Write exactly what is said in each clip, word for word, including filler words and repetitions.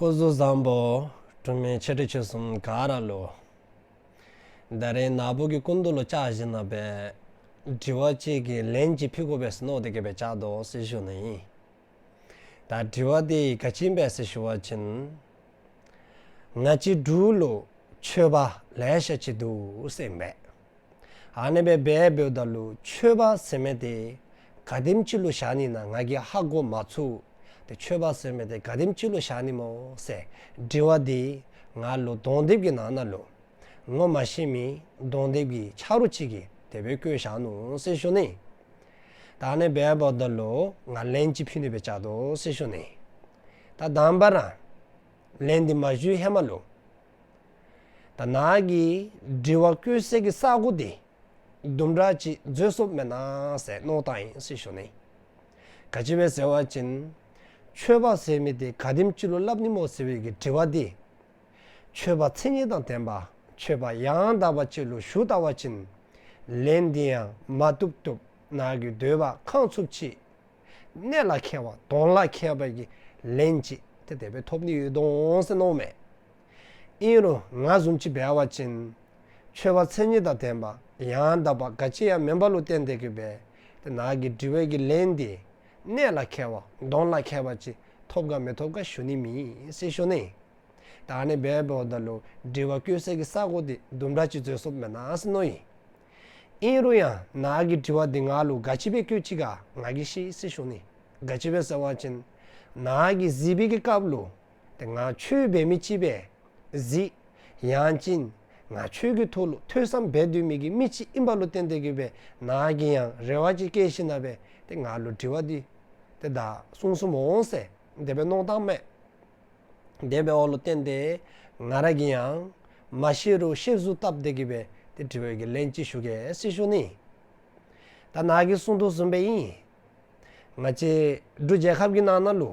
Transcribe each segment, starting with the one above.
སྐུ་གཟུགས་བཟང་པོ། འབྲུག་མི་ཆེ་འབྲིང་ཆུང་གསུམ་ག་ར་ལུ། ད་རེས་ན་བུ་གི་སྐུ་མདུན་ལུ་བཅར་ཞིནམ་ལས་དྲི་བ་ཅིག་གི་ལན་ཅིག་ཕུལ་དགོ་པས་ཟེར་མནོ་སྟེ་གི་སྦེ་བཅར་དོ་ཟེར་ཞུ་ནི་ཨིན། ད་དྲི་བ་འདི་ག་ཅི་ཨིན་པས་ཟེར་ཞུ་བ་ཅིན། ང་བཅས་འབྲུག་ལུ་ཆོསཔ་ལེ་ཤ་ཅིག་འདུག་ཟེར་ཨིན་པས། ཨ་ནི་སྦེ་འབདཝ་ད་ལུ་ཆོསཔ་ཟེར་མི་འདི་ག་དེམ་ཅིག་ལུ་བཞག་ནི་ན་ང་གིས་ཧ་གོ་མ་ཚུགས། ཏེ་ཆོསཔ་ཟེར་མི་འདི་ག་དེམ་ཅིག་ལུ་བཞག་ནི་སྨོ་ཟེར་དྲི་བ་འདི་ང་ལུ་གདོང་དེབ་ཀྱི་ནང་ན་ལུ་ངོ་མ་ཤེས་མི་གདོང་དེབ་ཀྱི་ཆ་རོགས་ཅིག་གིས་དེ་སྦེ་བཀོད་བཞག་ནུག་ཟེར་ཞུ་ནི། ད་ཨ་ནི་སྦེ་འབདཝ་ད་ལུ་ང་ལན་ཅིག་ཕུལ་ནི་སྦེ་བཅར་དོ་ཟེར་ཞུ་ནི། ད་དང་པ་ར་ལན་འདི་མ་ཞུ་ཧེ་མ་ལུ། ད་ནཱ་གིས་དྲི་བ་བཀོད་སའི་གི་ས་གོ་འདི་དུམ་གྲ་ཅིག་འཛོལ་སོངམ་མེན་ན་ཟེར་མནོ་བསམ་ཨིན་ཟེར་ཞུ་ནི། ག་ཅི་སྦེ་ཟེར་བ་ཅིན་ཆོསཔ་ཟེར་མི་འདི་ག་དེམ་ཅིག་ལུ་སླབ་ནི་སྨོ་ཟེར་བའི་གི་དྲི་བ་འདི་ཆོསཔ་མཚན་ཉིད་དང་ལྡན་པ་ཆོསཔ་ཡང་དག་པ་ཅིག་ལུ་ཞུ་ད་པ་ཅིན་ལན་འདི་ཡང་མ་བཏུབ་བཏུབ་ནཱ་གི་འདོད་པ་ཁེངས་ཚུགསཔ་ཅིག་གནད་ལ་འཁེལ་བ་དོན་ལ་འཁེལ་བའི་གི་ལན་ཅིག་ཏེ་དེ་སྦེ་ཐོབ་ནི་ཡོད་དོ་ཟེར་མནོཝ་མས། ཨིན་རུང་ང་བཟུམ་ཅིག་འབད་བ་ཅིན་ཆོསཔ་མཚན་ཉིད་དང་ལྡན་པ་ཡང་དག་པ་ག་ཅི་ཡང་མེན་པ་ལུ་བརྟེན་ཏེ་གི་སྦེ་ཏེ་ནཱ་གི་དྲི་བའི་གི་ལན་འདི་གནད་ལ་འཁེལ་བ་དོན་ལ་འཁེལ་བ་ཅིག་ཐོབ་ག་མི་ཐོབ་ག་ཞུ་ནི་མེད་ཟེར་ཞུ་ནི། ད་ཨ་ནི་སྦེ་འབདཝ་ད་ལུ་དྲི་བ་བཀོད་སའི་གི་ས་གོ་འདི་དུམ་གྲ་ཅིག་འཛོལ་སོངམ་མེན་ན་ཟེར་མནོ་ཡི། ཨིན་རུང་ཡང་ནཱ་གི་དྲི་བ་འདི་ང་ལུ་ག་ཅི་སྦེ་བཀོད་ཅི་ག་ང་གིས་ཤེས་ཟེར་ཞུ་ནི། ག་ཅི་སྦེ་ཟེར་བ་ཅིན་ནཱ་གིས་གཟིགས་པའི་གི་སྐབས་ལུ་ཏེ་ང་ཆོས་འབད་མི་ཅིག་སྦེ་གཟིགས། ཡང་ཅིན་ང་ཆོས་ཀྱི་ཐོག་ལུ་ཐོས་བསམ་འབད་སྡོད་མི་གི་མི་ཅིག་ཨིནམ་ལུ་བརྟེན་ཏེ་གི་སྦེ་ནཱ་གིས་ཡང་རེ་བ་ཅིག་བསྐྱེད་ཞིནམ་ལས་ཏེ་ང་ལུ་དྲི་བ་འདི་ཏེ་ད་གསུངས་གསུངསམ་འོང་ཟེར་དེ་སྦེ་མནོ་བསམ་མས། དེ་འབདཝ་ལུ་བརྟེན་ཏེ་ང་ར་གིས་ཡང་མ་ཤེས་རུང་ཤེས་བཟོ་བཏབ་སྟེ་གི་སྦེ་ཏེ་དྲི་བའི་གི་ལན་ཅིག་ཞུ་གེ་ཟེར་ཞུ་ནི། ད་ནཱ་གིས་གསུངས་དོ་བཟུམ་སྦེ་ཨིན། ང་བཅས་འབྲུག་རྒྱལ་ཁབ་ཀྱི་ནང་ན་ལུ་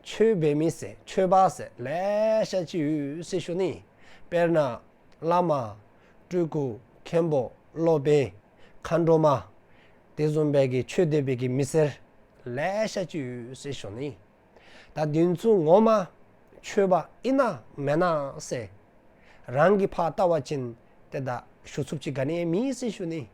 ཆོས་འབད་མི་ཟེར་ཆོསཔ་ཟེར་ལེ་ཤ་ཅིག་ཡོད་ཟེར་ཞུ་ནི། དཔེར་ན་བླ་མ་སྤྲུལ་སྐུ་མཁན་པོ་སློབ་དཔོན་མཁའ་འགྲོ་མ་དེ་བཟུམ་སྦེ་གི་ཆོས་སྡེ་པའི་གི་མི་སེར་ལེ་ཤ་ཅིག་ཡོད་ཟེར་ཞུ་ནི། ད་འདི་ཚུ་ངོ་མ་ཆོསཔ་ཨིན་ན་མེན་ན་ཟེར་རང་གིས་ཕར་བལྟ་བ་ཅིན་ཏེ་ད་ཞུ་ཚུགསཔ་ཅིག་ག་ནི་ཡང་མེད་ཟེར་ཞུ་ནི།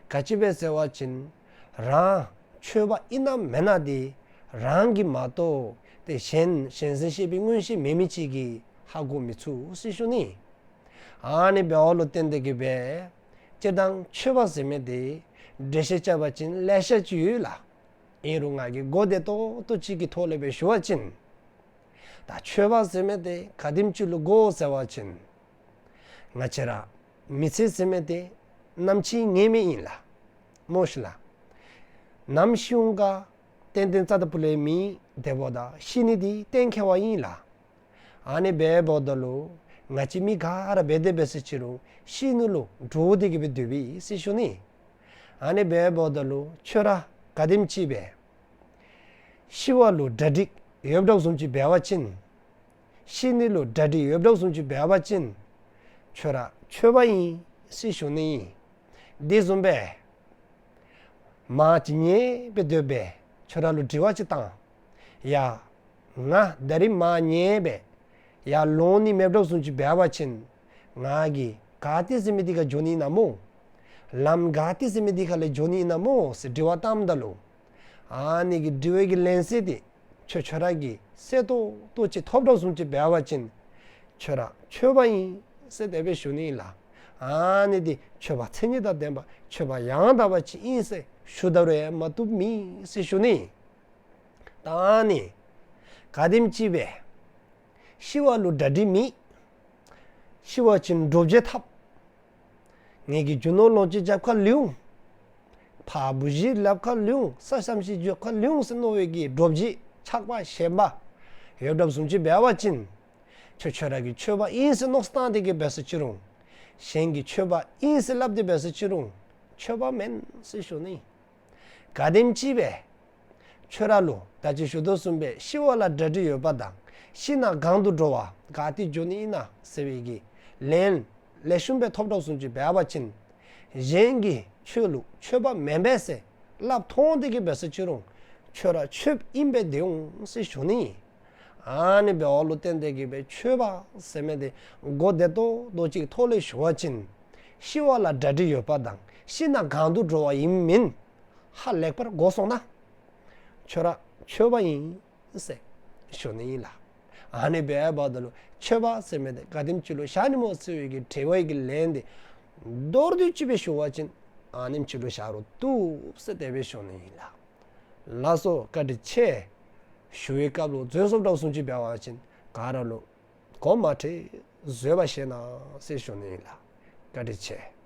ག་ཅི་སྦེ་ཟེར་བ་ཅིན་རང་ཆོསཔ་ཨིན་ན་མེན་ན་འདི་རང་གིས་མ་གཏོགས་ཏེ་གཞན་གཞན་སེམས་ཤེས་པའི་མངོན་ཤེས་མེད་མི་ཅིག་གིས་ཧ་གོ་མི་ཚུགས་ཟེར་ཞུ་ནི། ཨ་ནི་འབདཝ་ལུ་བརྟེན་ཏེ་གི་སྦེ་སྤྱིར་བཏང་ཆོསཔ་ཟེར་མི་འདི་འགྲེལ་བཤད་རྐྱབ་པ་ཅིན་ལེ་ཤ་ཅིག་ཡོད་ལགས། ཨིན་རུང་ང་གིས་གོ་བདེ་ཏོག་ཏོ་ཅིག་གི་ཐོག་ལས་སྦེ་ཞུ་བ་ཅིན་ད་ཆོསཔ་ཟེར་མི་འདི་ག་དེམ་ཅིག་ལུ་གོ་ཟེར་བ་ཅིན་ང་བཅས་ར་མི་ཚེ་ཟེར་མི་འདི་ནམ་འཆི་ངེས་མེད་ཨིན་ལགས། སྨོ་ཤིག་ལགས། ནམ་ཤི་འོང་ག་ཏན་ཏན་རྩ་ད་པུ་ལས་མེད། དེ་འབདཝ་ད་ཤི་ནི་འདི་གཏན་འཁེལ་བ་ཨིན་ལགས། ཨ་ནི་འབདཝ་ད་ལུ་ང་བཅས་མི་ག་ར་འབད་དེ་འབད་ཟེར་ཅི་རུང་ཤི་ནི་ལུ་འདྲོག་སྟེ་གི་སྦེ་སྡོདཔ་ཨིན་ཟེར་ཞུ་ནི། ཨ་ནི་འབདཝ་ད་ལུ་ཁྱོད་ར་ག་དེམ་ཅིག་སྦེ་ཤི་བ་ལུ་གྲ་སྒྲིག་ཡོདཔ་བཟུམ་ཅིག་འབད་བ་ཅིན་ཤི་ནི་ལུ་གྲ་སྒྲིག་ཡོདཔ་བཟུམ་ཅིག་འབད་བ་ཅིན་ཁྱོད་ར་ཆོསཔ་ཨིན་ཟེར་ཞུ་ནི་ཨིན། དེ་བཟུམ་སྦེ་མར་ཅིག་ཉལ་སྦེ་སྡོད་སྦེ་ཁྱོད་ར་ལུ་དྲི་བ་ཅིག་བཏང་། ཡ་ང་ད་རིས་མར་ཉལ་སྦེ་ཡར་ལོང་ནི་མེདཔ་བཟུམ་ཅིག་འབད་བ་ཅིན་ང་གིས་ག་ཏེ་ཟེར་མི་འདི་ཁར་འགྱོ་ནི་ཨིན་ན་སྨོ། ལམ་ག་ཏེ་ཟེར་མི་འདི་ཁ་ལས་འགྱོ་ནི་ཨིན་ན་སྨོ་ཟེར་དྲི་བ་བཏངམ་ད་ལུ་ཨ་ནི་གི་དྲི་བའི་གི་ལན་གསལ་འདི་ཁྱོད་ཁྱོད་ར་གིས་གསལ་ཏོག་ཏོ་ཅིག་ཐོབ་དོ་བཟུམ་ཅིག་འབད་བ་ཅིན་ཁྱོད་ར་ཆོསཔ་ཨིན་ཟེར་དེ་སྦེ་ཞུ་ནི་ཨིན་ལགས། ཨ་ནི་འདི་ཆོསཔ་མཚན་ཉིད་དང་ལྡན་པ་ཆོསཔ་ཡང་དག་པ་ཅིག་ཨིན་ཟེར་ཞུ་ད་རུང་ཡང་མ་བཏུབ་མེད་ཟེར་ཞུ་ནི། ད་ཨ་ནི་ག་དེམ་ཅིག་སྦེ་ཤི་བ་ལུ་གྲ་སྒྲིག་མེད། ཤི་བ་ཅིན་འདྲོག་བྱེལ་འཐབ། ངེ་གི་རྒྱུ་ནོར་ལོངས་སྤྱོད་རྒྱབ་ཁར་ལུས་འོང་། ཕར་བུ་གཞི་ལགཔ་ཁར་ལུས་འོང་། ས་ཞམ་ཤི་རྒྱབ་ཁར་ལུས་འོང་ཟེར་མནོ་བའི་གི་འདྲོག་བྱེལ་ཆགས་པ་ཞེན་པ་ཡོདཔ་བཟུམ་ཅིག་འབད་བ་ཅིན་ཁྱོད་ཁྱོད་ར་གིས་ཆོསཔ་ཨིན་ཟེར་མནོ་བསམ་བཏང་སྟེ་གི་འབད་ཟེར་ཅི་རུང་གཞན་གྱིས་ཆོསཔ་ཨིན་ཟེར་སླབ་སྟེ་འབད་ཟེར་ཅི་རུང་ཆོསཔ་མེན་ཟེར་ཞུ་ནི། ག་དེམ་ཅིག་སྦེ་ཁྱོད་ར་ལུ་ད་ཅི་ཞུ་དོ་བཟུམ་སྦེ་ཤི་བ་ལ་གྲ་སྒྲིག་ཡོདཔ་དང་ཤི་ན་གང་དུ་འགྲོ་བ་ག་ཏེ་འགྱོ་ནི་ཨིན་ན་ཟེར་བའི་གི་ལན་ལེགས་ཤོམ་སྦེ་ཐོབ་དོ་བཟུམ་ཅིག་འབད་བ་ཅིན་གཞན་གྱིས་ཁྱོད་ལུ་ཆོསཔ་མེན་པས་ཟེར་སླབ་ཐོན་ཏེ་གི་འབད་ཟེར་ཅི་རུང་ཁྱོད་ར་ཆོསཔ་ཨིན་པས་སྡོད་འོང་ཟེར་ཞུ་ནི། ཨ་ནི་འབདཝ་ལུ་བརྟེན་ཏེ་གིས་སྦེ་མཆོད་པ་ཟེར་མི་དེ་གོ་བདེ་ཏོག་ཏོ་ཅིག་ཐོག་ལས་ཞུ་བ་ཅིན་ཤི་བ་ལ་གྲ་སྒྲིག་ཡོདཔ་དང་ཤི་ན་གང་དུ་འགྲོ་བ་ཨིནམ་མིན་ཧ་ལེགས་པར་གོ་སོང་ན་ཁྱོད་ར་མཆོད་པ་ཨིན་ཟེར་ཞུ་ནི་ཨིན་ལགས། ཨ་ནི་འབདཝ་ད་ལུ་མཆོད་པ་ཟེར་མི་དེ་ག་དེམ་ཅིག་ལུ་བཞག་ནི་སྨོ་ཟེར་བའི་གི་དྲི་བའི་གི་ལན་དེ་མདོར་བསྡུས་ཅིག་སྦེ་ཞུ་བ་ཅིན་ཨ་ནེམ་ཅིག་ལུ་བཞག་རུང་བཏུབ་ཟེར་དེ་སྦེ་ཞུ་ནི་ཨིན་ལགས། ལགས་སོ། བཀའ་དྲིན་ཆེ། ཞུ་བའི་སྐབས་ལུ་རྫུན་བཟོ་འདྲཝ་བཟུམ་ཅིག་འབད་བ་ཅིན་ག་ར་ལུ་དགོངསམ་མ་ཁྲེལ་བཟོད་པ་བཞེས་གནང་ཟེར་ཞུ་ནི་ཨིན་ལགས། བཀའ་དྲིན་ཆེ།